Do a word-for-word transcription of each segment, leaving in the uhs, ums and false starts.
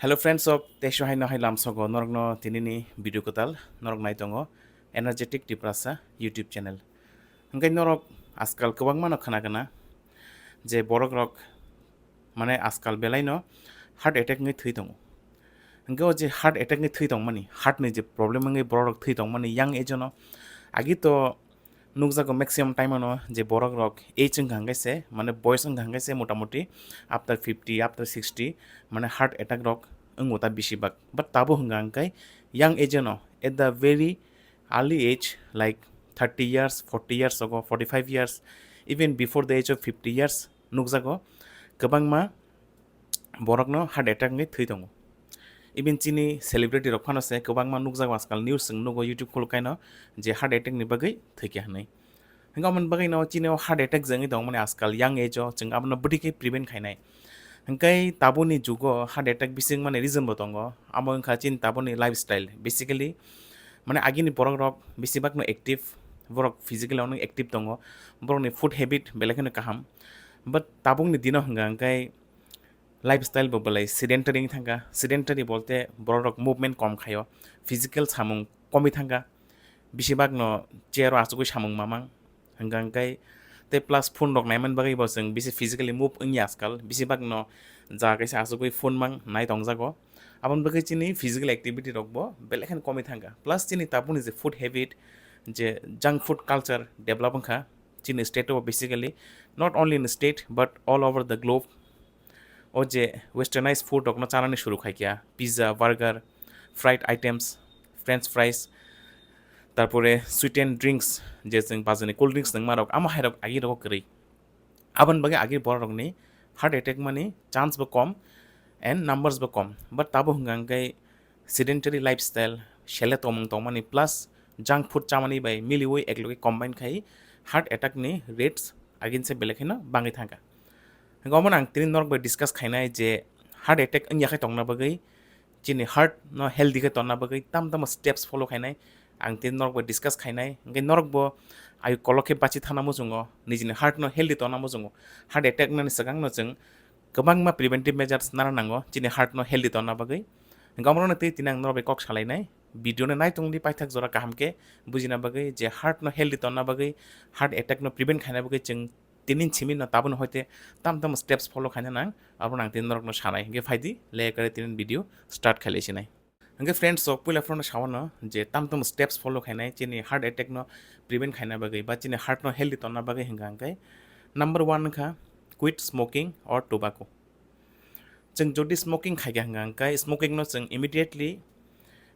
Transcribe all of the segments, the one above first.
Hello friends of Teso Haino Hai Lamsogo, norokno tinini video kwtal norok nai tongo Energetic Tiprasa YouTube channel. Hingke norok askal kwbangma no khna kana je borok rok mane askal belai no heart attack wngwi thwi tongo. Hingke o je heart attack wngwi thwi tongmani, heart ni je problem wngwi borok rok thwi tongmani young age no agi to nukjago maximum time ano je borok rok age wngkha hingke se, mane boyos wngkha hingke se motamoti after fifty, after sixty, mane heart attack rok wngo ta bisi bak. But tabo hwnka hingke young age no, at the very early age, like thirty years, forty years ago, forty-five years, even before the age of fifty years, nukjago kwbangma borokno heart attack wngwi thwi tongo. Even chini celebrity rok phano se kwbangma nukjago, askal news chwng nugo YouTube khuluk kaino je heart attack ni bagwi thwikha hinwi. Hingke aboni bagwi no chini o heart attack jengwi tongmani askal young age o, chwng abono bwdwi khe prevent khainai. Hingke tabuni jugo heart attack bising mani reason bo tongo, amo wngkha chini tabuni lifestyle. Basically mane agini borok rok besibak no active, borok physically ono active tongo, borokni food habit belai kheno kaham. But tabukni dino hwnka hingke lifestyle bo belai sedentary wngwi thangkha. Sedentary bolte borok rok movement kom khaio, physical samung komwi thangkha. Besibak no chair o achugwi samung mamang hwnka hingke tei plus phone rok naimani bagwi bo chwng bisi physically move wngya askal. Besibak no ja kaisa achugwi phone mang nai tongjago. Aboni bagwi chini physical activity rok bo belai kheno komwi thangkha. Plus chini tabukni je food habit, je junk food culture develop wngkha chini state o, basically not only in state but all over the globe. O je westernized food rokno chanani suru khaikha, pizza, burger, fried items, french fries, tarpore sweetened drinks, je chwng bazarni cold drinks nangma rok, amo hai rok agi rogo kwrwi. Aboni bagwi agi borok rokni heart attack mani chance bo kom and numbers bo kom. But tabo hwnka hingke sedentary lifestyle, sele tongmung tongmani plus junk food chamani bai miliwi eklogi combine khai heart attack ni rates agin se belai kheno bangwi thangkha. Hingke omo ang tini norok bai discuss khainai je heart attack wngya khe tongna bagwi, chini heart no healthy khe tonna bagwi tam tamo steps follow khainai ang tini norok bai discuss khainai. Hingke norok bo ayu kolok khe bachi thana muchungo, nijini heart no healthy tonna muchungo. Heart attack nani swkang no chwng kwbangma preventive measures nana nango chini heart no healthy tonna bagwi. Hingke omo no tei tini ang norok bai kok salainai, video no nai tongdi paithak jora kaham khe bujina bagwi je heart no healthy tonna bagwi, heart attack no prevent khaina bagwi chwng tini simi no tabuk no hoite tam tam steps follow khaina nang, abo ang tini norok no sanai. Hingke phaidi le kare tini video start khailai sinai. Hingke friends, so puila phano sawano je tam tam steps follow khainai chini heart attack no prevent khaina bagwi ba chini heart no healthy tonna bagwi hwnka hingke number one wngkha quit smoking or tobacco. Chwng jodi smoking khaikha hwnka hingke smoking no chwng immediately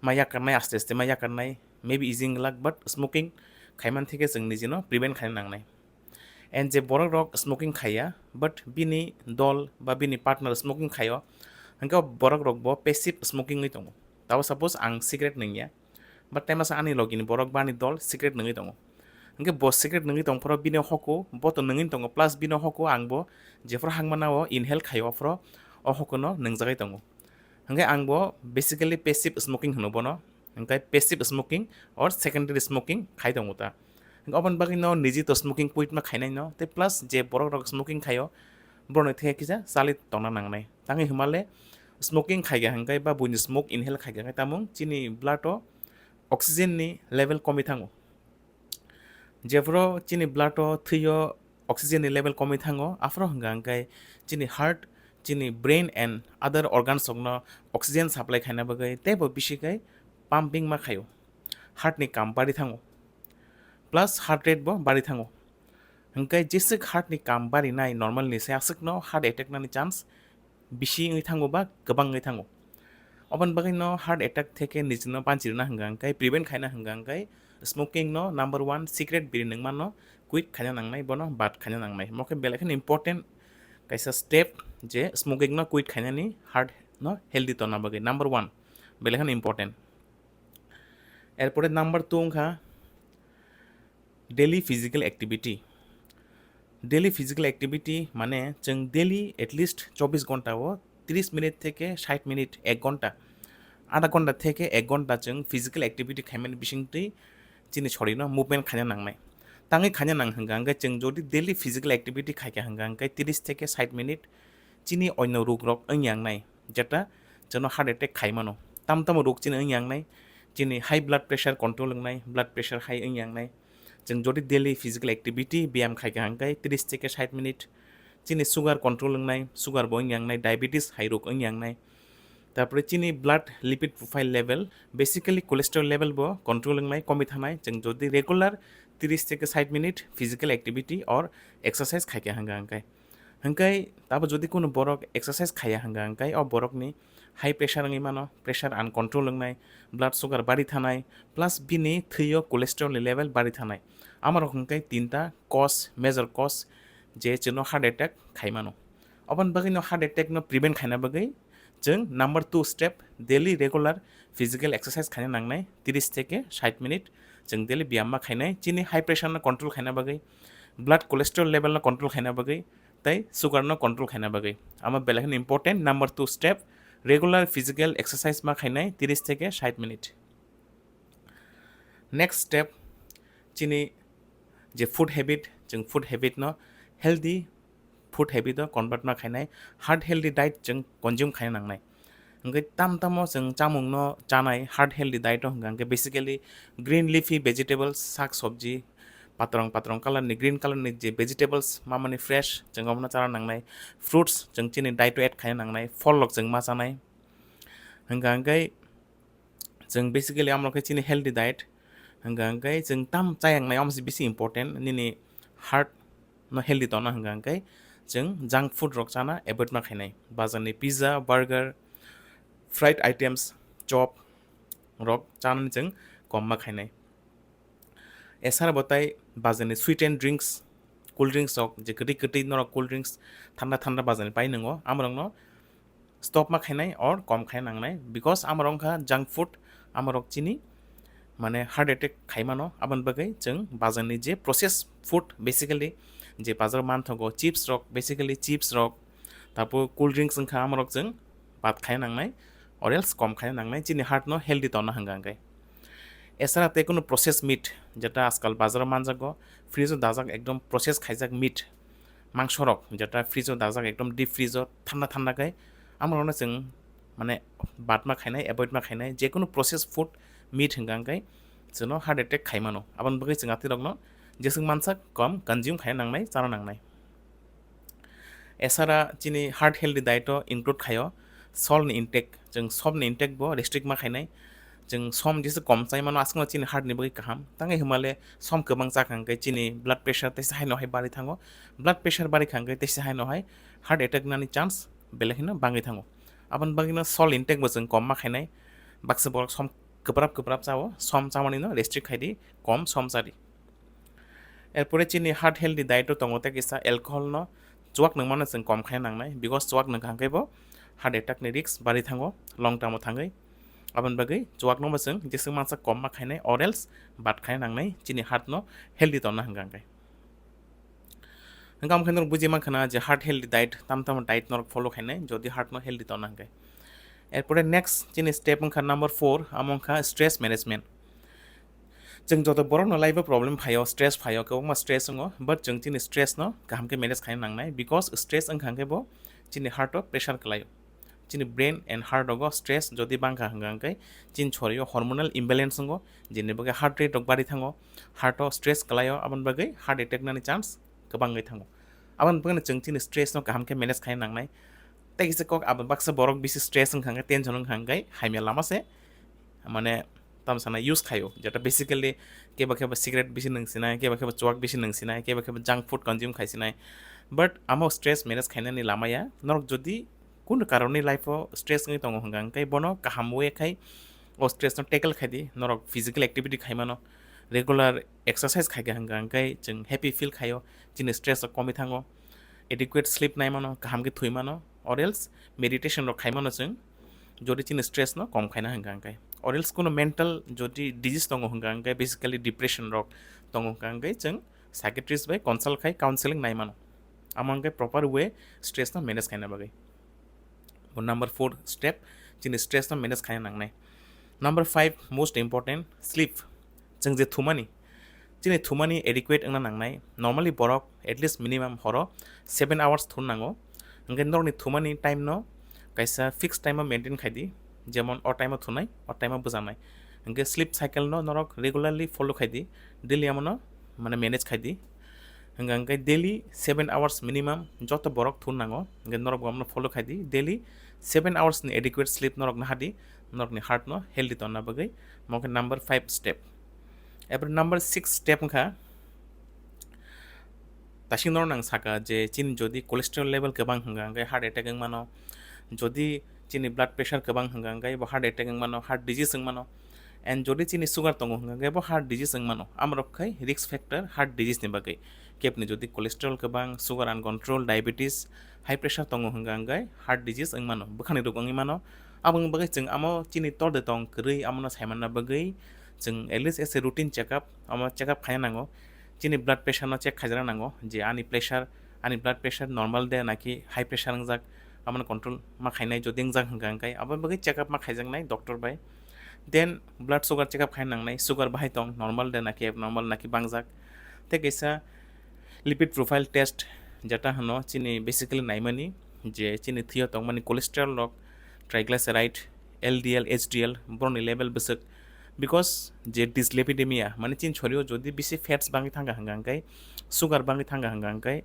ma yakarnai, aste aste ma yakarnai, maybe easy wng glak, but smoking khaiman thike chwng nijino prevent khaina nangnai. And je borok rok smoking khaiya, but bini dol ba bini partner smoking khaio, hingke borok rok bo passive smoking wngwi tongo. Tabo suppose ang cigarette nwngya, but tei masa ani logini borok ba ani dol cigarette nwngwi tongo. Hingke bo cigarette nwngwi tongphoro bini hoko bo to nwngwi tongo, plus bini hoko ang bo jephuru hangmana o inhale khaio, aphuru o hoko no nwngjagwi tongo. Hingke ang bo basically passive smoking hwno bono, hingke passive smoking or secondary smoking khai tongo ta. Hingke oboni bagwi no niji to smoking quit ma khainai no, tei plus je borok rok smoking khaio, borok ni theke kisa chali tongna nangnai. Tangwi hwnmale smoking khaikha hingke ba buini smoke inhale khaikha hingke tamung chini blood o oxygen ni level komwi thango. Jephuru chini blood o thwi o oxygen ni level komwi thango, aphuru hwnka hingke chini heart, chini brain and other organs rokno oxygen supply khaina bagwi teibo bisi khe pumping ma khaio. Heart ni kam bari thango, plus heart rate bo bari thango. Hingke jeswk heart ni kam bari nai normal ni se aswk no heart attack nani chance bisi wngwi thango ba kwbang wngwi thango. Oboni bagwi no heart attack theke nijino banchi rwna hwnka hingke prevent khaina hwnka hingke smoking no number one, cigarette biri nwngma no quit khaina nangnai, bono bad khaina nangnai. Mo khe belai kheno important kaisa step je smoking no quit khainani, heart no healthy tonna bagwi number one belai kheno important. Erpore number two wngkha daily physical activity. Daily physical activity mane chwng daily at least chobbish ghonta o tris minute theke sait minute, ek ghonta, adha ghonta theke ek ghonta chwng physical activity khaimani bisingtwi chini sorino movement khaina nangnai. Tangwi khaina nang hwnka hwnkhe chwng jodi daily physical activity khaikha hwnka hwnkhe tris theke sait minute chini oino ruk rok wngya wngnai, jeta chwngno heart attack khai mano. Tam tamo rok chini wng yang nai, chini high blood pressure control wng nai, blood pressure high wng yang nai. Chwng jodi daily physical activity, biyam khai kha hwnkhe tris theke sait minute, chini sugar control wng nai, sugar bo wng yang nai, diabetes hai rok wng yang nai. Tarpore chini blood lipid profile level, basically cholesterol level bo control wng nai, komi thanai. Chwng jodi regular tris theke sait minute physical activity or exercise khai kha hwnkha hwnkhe. Hwnkhe tabo jodi kunu borok exercise khaiya hwnkha hwnkhe o borokni high pressure wngwi mano, pressure uncontrol wngnai, blood sugar bari thanai, plus bini thwio cholesterol ni level bari thanai. Amorok hwnkhe tinta cause, major cause je chwngno heart attack khai mano. Oboni bagwino heart attack no prevent khaina bagwi chwng number two step, daily regular physical exercise khaina nangnai, tris theke sait minute chwng daily biyam ma khainai, chini high pressure no control khaina bagwi, blood cholesterol level no control khaina bagwi, tei sugar no control khaina bagwi. Amo belai kheno important, number two step, regular physical exercise ma khainai tris theke sait minute. Next step, chini je food habit, chwng food habit no healthy food habit o convert ma khainai, heart healthy diet chwng consume khaina nangnai. Hwnkhe tam tamo chwng chamung no chanai heart healthy diet o hwnkha hwnkhe basically green leafy vegetables, sak sabji, patrong patrong colour ni, green colour ni je vegetables mamani fresh chwng obono chana nangnai, fruits chwng chini diet o add khaina nangnai, phol rok chwng ma chanai. Hwnkha hwnkhe chwng basically amorok khe chini healthy diet hwnkha hwnkhe chwng tam chayang nai, omo se bisi important nini heart no healthy tongna hwnkha hwnkhe chwng junk food rok chana avoid ma khainai, bazar ni pizza, burger, fried items, chop rok chanani chwng kom ma khainai. Esara bo tai bazar ni sweetened drinks, cool drinks rok je kwtwi kwtwi norok cool drinks thanda thanda bazar ni pai nwngo, amorok no stop ma khainai or kom khaina nangnai, because amorok wngkha junk food, amorok chini mane heart attack khai mano. Aboni bagwi chwng bazar ni je process food, basically je bazar o manthogo chips rok, basically chips rok, tarpor cool drinks wngkha, amorok chwng bad khaina nangnai or else kom khaina nangnai chini heart no healthy tongna hwnkha hwnkhe. Esara tei kunu process meat, jeta ajkal bazar o manjago, fridge o dajak, ekdom process khaijak meat, mangso rok jeta fridge o dajak, ekdom deep freeze o thanda thanda khai, amorokno chwng mane bad ma khainai, avoid ma khainai, jekunu process food, meat hwnkha hwnkhe chwngno heart attack khai mano. Aboni bagwi chwng atwi rokno jeswk mansak kom consume khaina nangnai, chana nangnai. Esara chini heart healthy diet o include khaio sol ni intake, chwng som ni intake bo restrict ma khainai. Chwng som jesa kom chai mano, aswkno chini heart ni bagwi kaham. Tangwi hwnmale som kwbang chakha hwnkhe chini blood pressure teisa hai no hai bari thango. Blood pressure bari kha hwnkhe teisa hai no hai heart attack nani chance belai kheno bangwi thango. Aboni bagwino sol intake bo chwng kom ma khainai. Baksa borok som kwprap kwprap chao, som chamani no restrict khai di, kom som cha di. Erpore chini heart healthy diet o tongo tei kisa alcohol no chuak nungmano chwng kom khaina nangnai, because chuak nungkha hwnkhe bo heart attack ni risk bari thango long term o thangwi. Aboni bagwi chuak no bo chwng jeswk mansa kom ma khainai or else bad khaina nangnai chini heart no healthy tongna hwnkha hwnkhe. Hwnkhe omo khe norok buji mankha na je heart healthy diet, tam tamo diet norok follow khainai jodi heart no healthy tongna hwnkhe. Erpore next chini step wngkha number four, amo wngkha stress management. Chwng joto borokno life o problem phaio, stress phaio, kwbangma stress wngo, but chwng chini stress no kaham khe manage khaina nangnai, because stress wngkha hwnkhe bo chini heart o pressure kwlaio. Chini brain and heart rogo stress jodi bangkha hwnkha hwnkhe chini sorio hormonal imbalance wngo, jeni bagwi heart rate rok bari thango, heart o stress kwlaio, aboni bagwi heart attack nani chance kwbangwi thango. Aboni bagwino chwng chini stress no kaham khe manage khaina nangnai. Tei kisa kok abo baksa borok bisi stress wngkha hwnkhe, tension wngkha hwnkhe hamya lama se mane tamo sana use khaio, jeta basically kebo kebo cigarette bisi nung sinai, kebo kebo chuak bisi nung sinai, kebo kebo junk food consume khai sinai. But amo stress manage khainani lama ya, norok jodi kunu karoni life o stress wngwi tongo hwnkha hwnkhe bono kaham way khai o stress no tackle khai di, norok physical activity khai mano, regular exercise khai kha hwnkha hwnkhe chwng happy feel khaio, chini stress rok komwi thango, adequate sleep nai mano, kaham khe thwi mano, or else meditation rok khai mano chwng, jodi chini stress no kom khaina hwnkha hwnkhe, or else kuno mental jodi disease tongo hwnkha hwnkhe, basically depression rok tongo hwnkha hwnkhe chwng psychiatrist bai consult khai counseling nai mano, amo hwnkhe proper way stress no manage khaina bagwi. Bo number four step, chini stress no manage khaina nangnai. Number five, most important, sleep. Chwng je thumani, chini thumani adequate wngna nangnai. Normally borok at least minimum horo seven hours thun nango. Hwnkhe norokni thumani time no Kaisa fixed time o maintain khai di, jemon o time o thunai, o time o bwjanai. Hwnkhe sleep cycle no norok regularly follow khai di, daily amono mane manage khai di. Hwnkhe, hwnkhe daily seven hours minimum joto borok thun nango, hwnkhe norok bo amono follow khai di, daily seven hours ni adequate sleep norok naha di, norokni heart no healthy tonna bagwi. Mokhe number five step. Ebre number six step wngkha, Tasing norok nang saka je chini jodi cholesterol level kwbang hwnka hwnkhe heart attack wng mano, jodi chini blood pressure kwbang hwnka hwnkhe bo heart attack wng mano, heart disease wng mano, and jodi chini sugar tongo hwnka hwnkhe bo heart disease wng mano. Amorok khai risk factor heart disease ni bagwi. Kebni jodi cholesterol kwbang, sugar uncontrolled, diabetes, high pressure tongo hwnka hwnkhe heart disease wng mano, bwkhani rok wngwi mano. Aboni bagwi chwng amo chini torde tong kwrwi amono saimanna bagwi chwng at least as a routine checkup, amo checkup khaina nango. Chini blood pressure no check khaijana nango je ani pressure, ani blood pressure normal de naki high pressure wngjak, amoni control ma khainai, jodi wngjak hwnka hwnkhe aboni bagwi checkup ma khaijaknai doctor bai. Then blood sugar checkup khaina nangnai, sugar bahai tong, normal de naki abnormal naki bangjak. Tei kaisa lipid profile test, jeta hwno chini basically naimani je chini thwio tongmani cholesterol rok, triglyceride, L D L, H D L, borokni level bwswk. Because je dyslipidemia, mane chini sorio jodi bisi fats bangwi thangkha hwnka hwnkhe, sugar bangwi thangkha hwnka hwnkhe,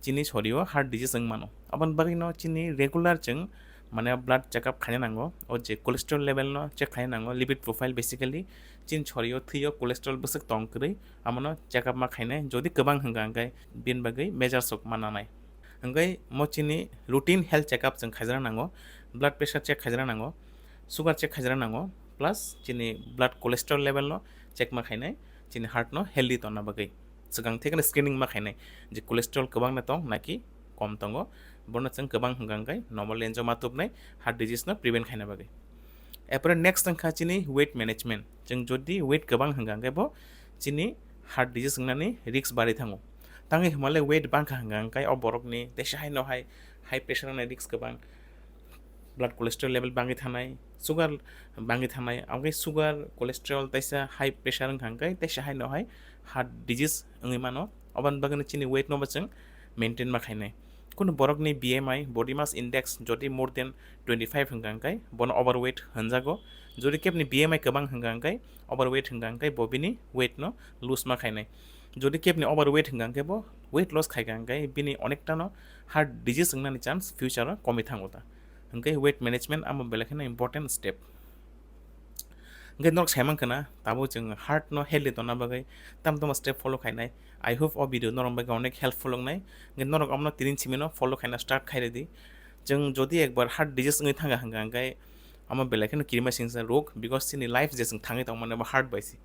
chini sorio heart disease wng mano. Aboni bagwino chini regular chwng mane blood checkup khaina nango, o je cholesterol level no check khaina nango, lipid profile basically chini sorio thwio cholesterol bwswk tong kwrwi, amono checkup ma khainai, jodi kwbang hwnka hwnkhe bini bagwi major sok ma nanai. Hwnkhe mo chini routine health checkup chwng khaijana nango, blood pressure check khaijana nango, sugar check khaijana nango, plus chini blood cholesterol level no check ma khainai, chini heart no healthy tonna bagwi. Swkang thekno screening ma khainai je cholesterol kwbang na tong naki kom tongo, bono chwng kwbang hwnka hwnkhe normal range o ma tubnai, heart disease no prevent khaina bagwi. Apore next wngkha chini weight management. Chwng jodi weight kwbang hwnka hwnkhe bo chini heart disease wngnani risk barwi thango. Tangwi hwnmale weight bangkha hwnka hwnkhe o borokni teisa hai no hai high pressure wngnai risk kwbang, blood cholesterol level bangwi thanai, sugar bangwi thanai, amkhe sugar, cholesterol teisa high pressure wngkha hwnkhe teisa hai no hai heart disease wngwi mano. Oboni bagwino chini weight no bo chwng maintain ma khainai. Kunu borokni B M I, body mass index, jodi more than twenty five hwnka hwnkhe bono overweight hwnjago. Jodi kebni B M I kwbang hwnka hwnkhe, overweight hwnka hwnkhe bo bini weight no lose ma khainai. Jodi kebni overweight hwnka hwnkhe bo weight loss khaika hwnkhe bini onekta no heart disease wngnani chance future o komwi thango ta. Hwnkhe weight management amo belai kheno important step. Hwnkhe norok saimankha na, tabuk chwng heart no healthy tonna bagwi tamo tamo step follow khainai. I hope o video norok bagwi onek helpful wngnai. Hwnkhe norok omono tinin simi no follow khaina start khairidi. Chwng jodi ekbar heart disease wngwi thangkha hwnka hwnkhe, omo belai kheno kirima singsa rog, because chini life je chwng thangwi tongmani bo heart bai se.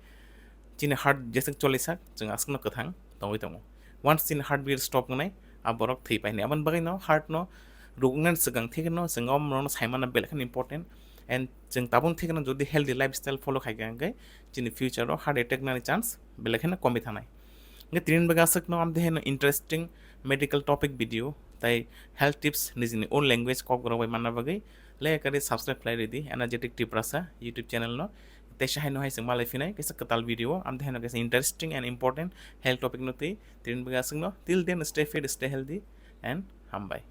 Chini heart jeswk cholisak chwng aswkno kwthang tongwi tongo. Once chini heart beat stop wngnai, a borok thwi painai. Aboni bagwino heart no rog wngnani swkang thekno chwng omo rokno saimana belai kheno important. And chwng tabuk thekno jodi healthy lifestyle follow khaikha hwnkhe chini future o heart attack nani chance belai kheno komwi thanai. Hwnkhe tini bagwi aswkno amtwi heno interesting medical topic video tai health tips nijini own language kokborok bai manna bagwi like ari subscribe khlai ridi Energetic Tiprasa YouTube channel no. Teisa haino hai chwng malai phinai kaisa kwtal video o, amtwi haino kaisa interesting and important health topic no twi. Tini bagwi aswkno, till then, stay fit, stay healthy, and hambai.